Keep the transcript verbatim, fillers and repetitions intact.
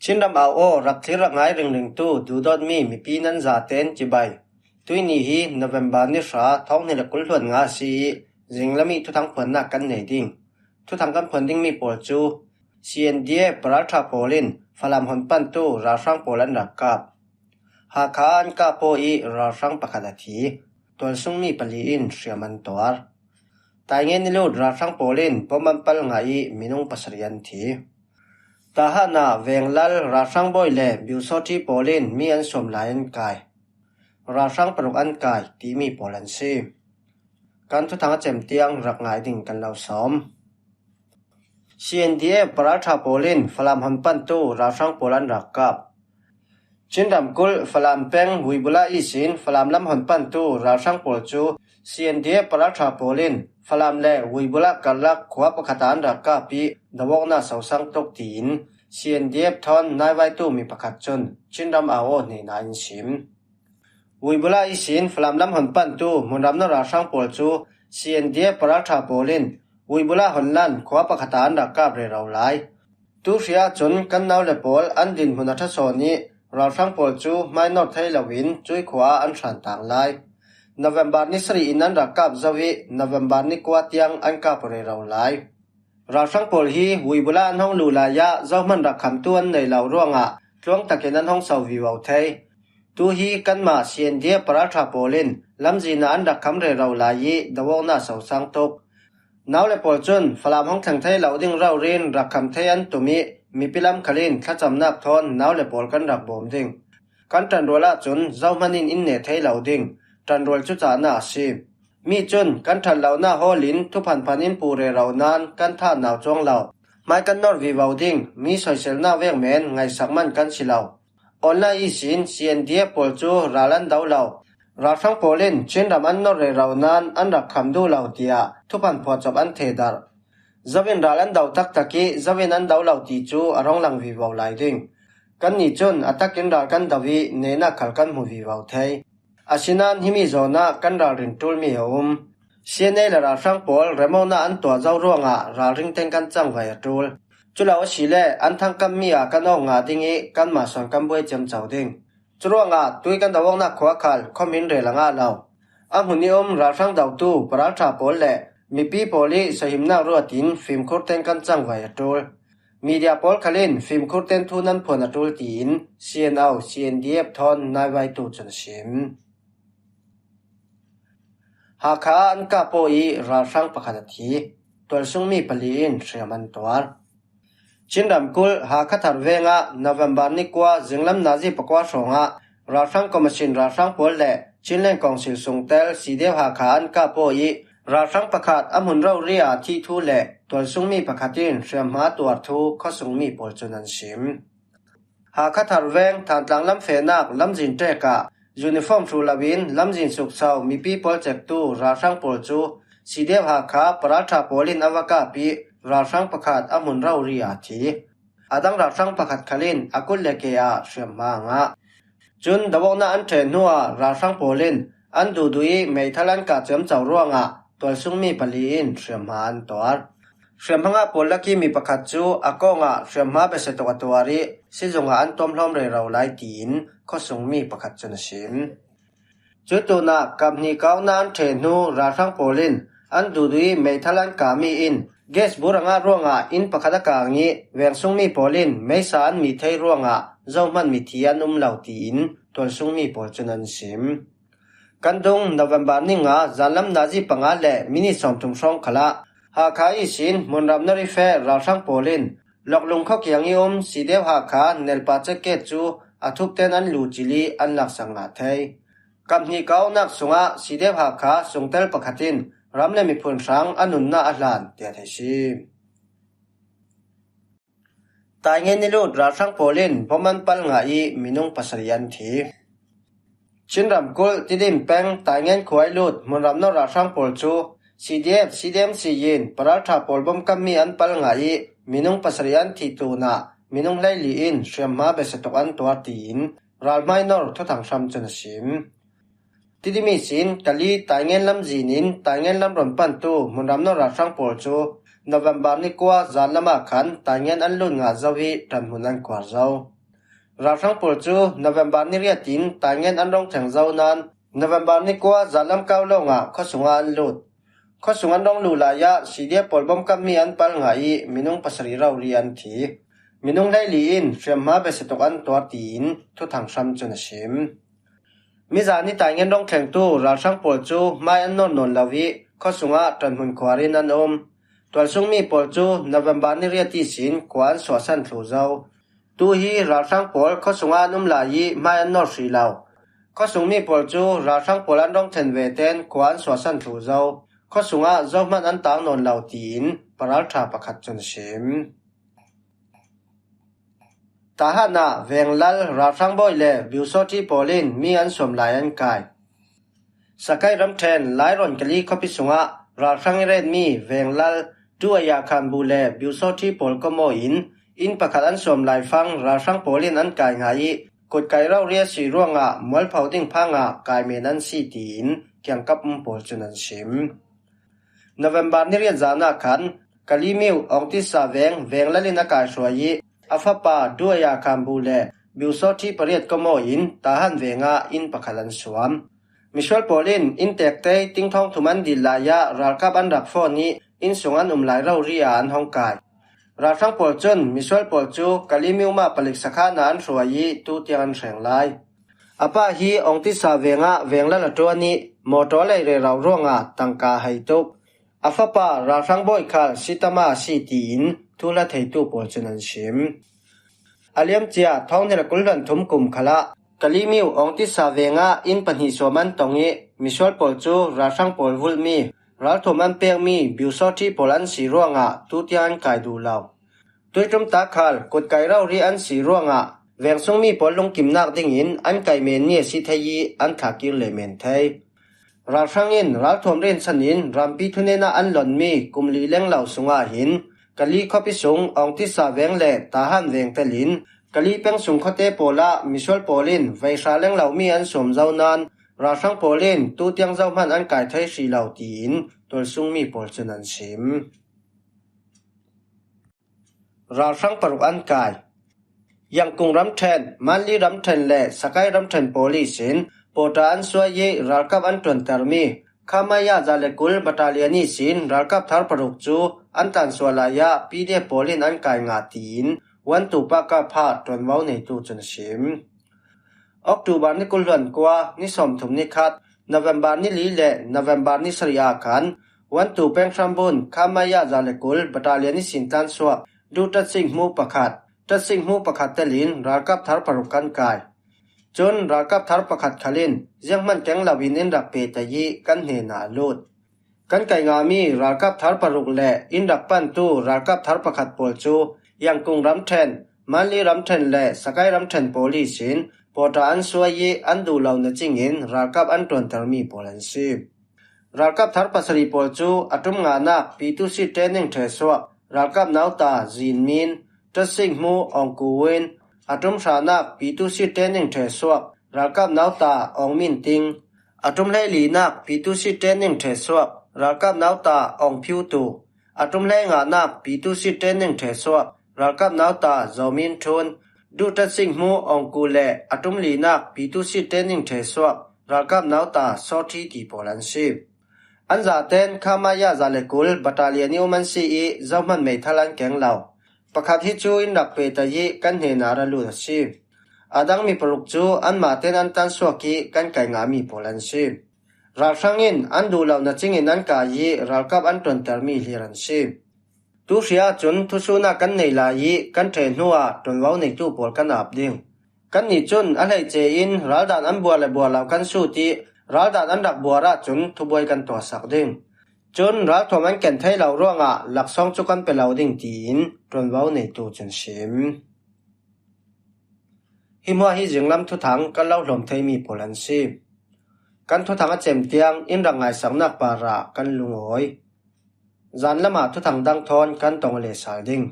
Chinram au aw rak thlir rak ngai ringringtu duhdawtmi mipi nan zaten cibai. Tuini hi November ni hra, thawng hnih le kul hluan nga a si ih, zinglam ih thuthang phuannak kan nei ding. Thuthang kan phuan dingmi pawl cu C N D F paralṭha pawl in Falam honpantu ralhrang pawl an rak kap. Hakha an kap aw ih ralhrang pakhat a thi. Tualsungmi pali in hriam an tuar. Taingen i lut ralhrang pawl in bom an pal ngah ih minung pasarih an thi. Tahan ah Venglal ralhrang bawi le Biusawṭhi pawl in mi an sawm lai an kai. Ralhrang paruk an kai timi pawl an si. Kan thuthang a cem tiang rak ngai ding kan lo sawm. C N D F paralṭha pawl in Falam honpantu ralhrang pawl an rak kap. Chin ramkulh Falam peng Vuibula ihsin Falam lam honpantu ralhrang pawl cu C N D F paralṭha pawl in Falam le Vuibula karlak khua pakhat ah an rak kap ih dawawknak sosang tuk tiin C N D F thawn naivaitu mi pakhat cun Chin ram au aw hnenah in sim. Vuibula ihsin Falam lam honpantu hmunram nor ralhrang pawl cu C N D F paralṭha pawl in Vuibula honlan khua pakhat ah an rak kap rero lai. Tu hri ahcun kan nau le pawl an dinhmun a ṭha sawn ih ralhrang pawl cu hmainor thei loin cui khua ah an hran tang lai. November ni sarih in an rak kap zo ih November ni kua tiang an kap rero lai. Ralhrang pawl hi Vuibula an hong luh lai ah zohman rak khamtu an nei lo ruangah tluang takin an hong so vivo thei. Tu hi kanmah C N D F paralṭha pawl in lamzin ah an rak kham rero lai ih dawawknak sosang tuk. Nau le pawl cun Falam hong thleng thei lo ding rori in rak kham thei an tum ih mipi lam khal in thlacamnak thawn nau le pawl kan rak bawm ding. Kan ṭanrual ahcun zohman in in neh thei lo ding. Ṭanrual cu cahnak a si. Mi cun kan ṭhat lonak hawl in thuphanphan in puh rero nain kan thahnau cuang lo. Hmai kan nor vivo ding, mi soiselnak vek men ngaihsak man kan si lo. Online ihsin C N D F pawl cu ral an do lo. Ralhrang pawl in Chin ram an nor rero nain an rak kham duh lo tiah thuphan phuahcop an thehdarh. Zo in ral an do taktak ih zo in an do lo ti cu a rung lang vivo lai ding. Kannih cun a takin ral kan do ih nehnak khal kan hmu vivo thei. Asinain himi zawn ah kan ralrin ṭulmi a um. C N A le ralhrang pawl remote ah an tuah zo ruangah ralring teng kan cangvai a ṭul. Cu lo asile an thangkammi ah kan awk ngah ding ih kanmah sawn kan buai ciamco ding. Curuangah tui kan do awknak khua khal khuamin rel a ngah lo. A hmun ih um ralhrang dotu paralṭha pawl le mipi pawl ih sahimnak ruat in fimkhur teng kan cangvai a ṭul. Media pawl khal in fimkhur ten thu nan phuan a ṭul tiin C N O, C N D F thawn naivaitu cun a sim. Hakha ah an kap aw ih ralhrang pakhat a thi. Tualsungmi pali in hriam an tuar. Chin ramkulh Hakha Thar vengah November ni kua zinglam nazi pakua hrawngah ralhrang komisin ralhrang pawl le Chinland Council sungtel C D F Hakha an kap aw ih ralhrang pakhat a hmun rori ah thih thu le tualsungmi pakhat in hriamhma tuar thu khuasungmi pawl cun an sim. Hakha Thar veng Thantlang lam fehnak lamzin ṭek ah uniform hruh loin lamzin sukso mipi pawl cektu ralhrang pawl cu C D F Hakha paralṭha pawl in a va kap ih ralhrang pakhat a hmun rori ah a thi. A dang ralhrang pakhat khal in a kut le ke ah hriamhma a ngah. Cun dawawknak an ṭheh hnuah ralhrang pawl in an duhduh ih meithal an kah ciamco ruangah tualsungmi pali in hriamhma an tuar. Hriamhma ngah pawl lak ih mi pakhat cu a kawngah hriamhma besia tuk a tuar ih sizung ah an tuamhlawm rero lai tiin khuasungmi pakhat cun a sim. Cutunah kaphnih kauknak an ṭheh hnu ralhrang pawl in an duhduh ih meithal an kahmi in gas bur a ngah ruangah inn pakhat a kang ih vengsungmi pawl in meisa an mih thei ruangah zohman mithi an um lo tiin tualsungmi pawl cun an sim. Kan dung November ni nga zanlam nazi panga le minit sawmthum hrawng khalah Hakha ihsin hmunram nor ih feh ralhrang pawl in Loklung khuakiang ih um C D F Hakha nelpa ceket cu a thupten an luh cil ih an laksak ngah thei. Kaphnih kauknak sungah C D F Hakha sungtel pakhat in ram le miphun hrang a nunnak a hlan tiah theih si. Taingen ih lut ralhrang pawl in bom an pal ngah ih minung pasarih an thi. Chin ramkulh Tidim peng Taingen khua ih lut hmunram nor ralhrang pawl cu C D F, C D M C in paralṭha pawl bom kammi an pal ngah ih minung pasarih an thih tlunah minung hleili in hriamhma besia tuk an tuar tiin ralhmai nor thuthang hram cun a sim. Tidim ihsin Kali Taingen lamzin in Taingen lam ron pantu hmunram nor ralhrang pawl cu November ni kua zanlam ah khan Taingen an lut ngah zo ih ṭanhmun an kuar zo. Ralhrang pawl cu November ni riat in Taingen an rung thleng zo nain November ni kua zanlam kau lawngah khuasungah an lut. Khuasung an rung luh lai ah C D F pawl bawmkap mi an pal ngah ih minung pasarih rori an thi. Minung hleili in hriamhma besia tuk an tuar, tiin thuthang hram cun a sim. Mizan ni Taingen rung thlengtu ralhrang pawl cu hmai an nawn nawn lo ih khuasungah ṭanhmun khuar in an um. Tualsungmi pawl cu November ni riat ihsin khua an suahsan thluh zo. Tu hi ralhrang pawl khuasungah an um lai ih hmai an nawr hrih lo. Khuasungmi pawl cu ralhrang pawl an rung thlen ve tein khua an suahsan thluh zo. Khuasungah zohman an tang nawn lo, tiin paralṭha pakhat cun a sim. Tahan ah venglal, ralhrang bawi le biusawṭhi pawl in mi an suam lai an kai. Sakai ramṭhen Lairawn Kali khuapi sungah ralhrang ih retmi venglal Duaya Khanbu le biusawṭhi pawl kawmaw in inn pakhat an suam lai fang ralhrang pawl in an kai ngah ih kutkai rori a si ruangah mualpho ding phangah kai men an si, tiin kiangkap um pawl cun an sim. November ni riat zan ah khan Kalimiu Awngtisa veng venglal in a kaihruai ih a fapa Duaya Khanbu le biusawṭhi pariat kawmaw in Tahan vengah inn pakhat an suam. Misual pawl in inn teektei tingthawng thum an dil lai ah ralkap an rak fawn ih inn sung an um lai rori ah an hong kai. Ralhrang pawl cun misual pawl cu Kalimiu mah palik sakhan ah an hruai ih tu tiang an hreng lai. A pa hi Awngtisa vengah venglal a ṭuan ih mawṭaw lei rero ruangah tangka hei tuk. A fapa ralhrang bawi khal Sitama a si, tiin thuhla theitu pawl cun an sim. A liamcia thawng hnih le kul hluan thum kum khalah Kalimiu Awngtisa vengah inn pahnih suam an tong ih misual pawl cu ralhrang pawl vulhmi ralthuam an pekmi biusawṭhi pawl an si ruangah tu tiang an kai duh lo. Tuiṭum tak khal kutkai rori an si ruangah vengsungmi pawl lungkimnak dingin an kai men mi a si thei ih an thlakir leh men thei. Ralhrang in ralthuam rinsan in rampi thunenah an lonmi kum li lenglo sungah hin Kali khuapi sung Awngtisa veng le Tahan veng telin Kali peng sung khuate pawl ah misual pawl in veihra lenglo mi an suam zo nain ralhrang pawl in tu tiang zohman an kai thei hrih lo, tiin tualsungmi pawl cun an sim. Ralhrang paruk an kai. Yangkung ramṭhen, Manli ramṭhen le Sakai ramṭhen pawl ihsin pawṭa an suai ih ralkap an ṭuantermi Khamaya za le kul battalion ihsin ralkap thar paruk cu an tlansuah lai ah P D F pawl in an kai ngah, tiin Wantu Pakapha ṭuanvo neitu cun a sim. October ni kul hluan kua, ni sawmthum ni khat, November ni li le November ni sarih ah khan Wantu peng hrambun Khamaya za le kul battalion ihsin tlansuak Du Tat Singh hmu pakhat, Tat Singh hmu pakhat telin ralkap thar paruk kan kai. Cun ralkap thar pakhat khal in zianghman keng loin in rak pehtaih ih kan hnenah a lut. Kan kai ngahmi ralkap thar paruk le in rak pantu ralkap thar pakhat pawl cu Yangkung ramṭhen, Manli ramṭhen le Sakai ramṭhen pawl ihsin pawṭa an suai ih an duh lo na cingin ralkap an ṭuantermi pawl an si. Ralkap thar pasarih pawl cu a ṭum nganak Pitusit training ṭhehsuak ralkap nauta Zin Min, Tat Singh hmu Aung Ku Win, a ṭum hranak Pitusit training ṭhehsuak ralkap nauta Aung Min Ting, a ṭum hleilinak Pitusit training ṭhehsuak ralkap nauta Aung Phiu Tu, a ṭum hleinganak Pitusit training ṭhehsuak ralkap nauta Zaw Min Ṭhun, Du Tat Singh hmu Aung Ku le a ṭum linak Pitusit training ṭhehsuak ralkap nauta Saw Ṭhi ti pawl an si. An zaten Khamaya za le kul battalion ih um an si ih zohman meithal an keng lo. Pakhat hi cu in rak pehtaih ih kan hnenah a ra lut a si. A dangmi paruk cu anmah ten an tlansuak ih kan kai ngahmi pawl an si. Ralhrang in an duh lo na cingin an kai ih ralkap an ṭuantermi hlir an si. Tu hri ahcun thusuhnak kan nei lai ih kan ṭheh hnuah ṭuanvo neitu pawl kan ap ding. Kannih cun a hleice in raldan an buar le buar lo kan sut ih raldan an rak buar ahcun thubuai kan tuahsak ding. Cun ralthuam an ken thei lo ruangah laksawng cu kan pe lo ding, tiin ṭuanvo neitu cun sim. Hi hmuah hi zinglam thuthang kan lo hlawm theimi pawl an si. Kan thuthang a cem tiang in rak ngaisaknak parah kan lungawi. Zanlam ah thuthang dang thawn kan tong le sal ding.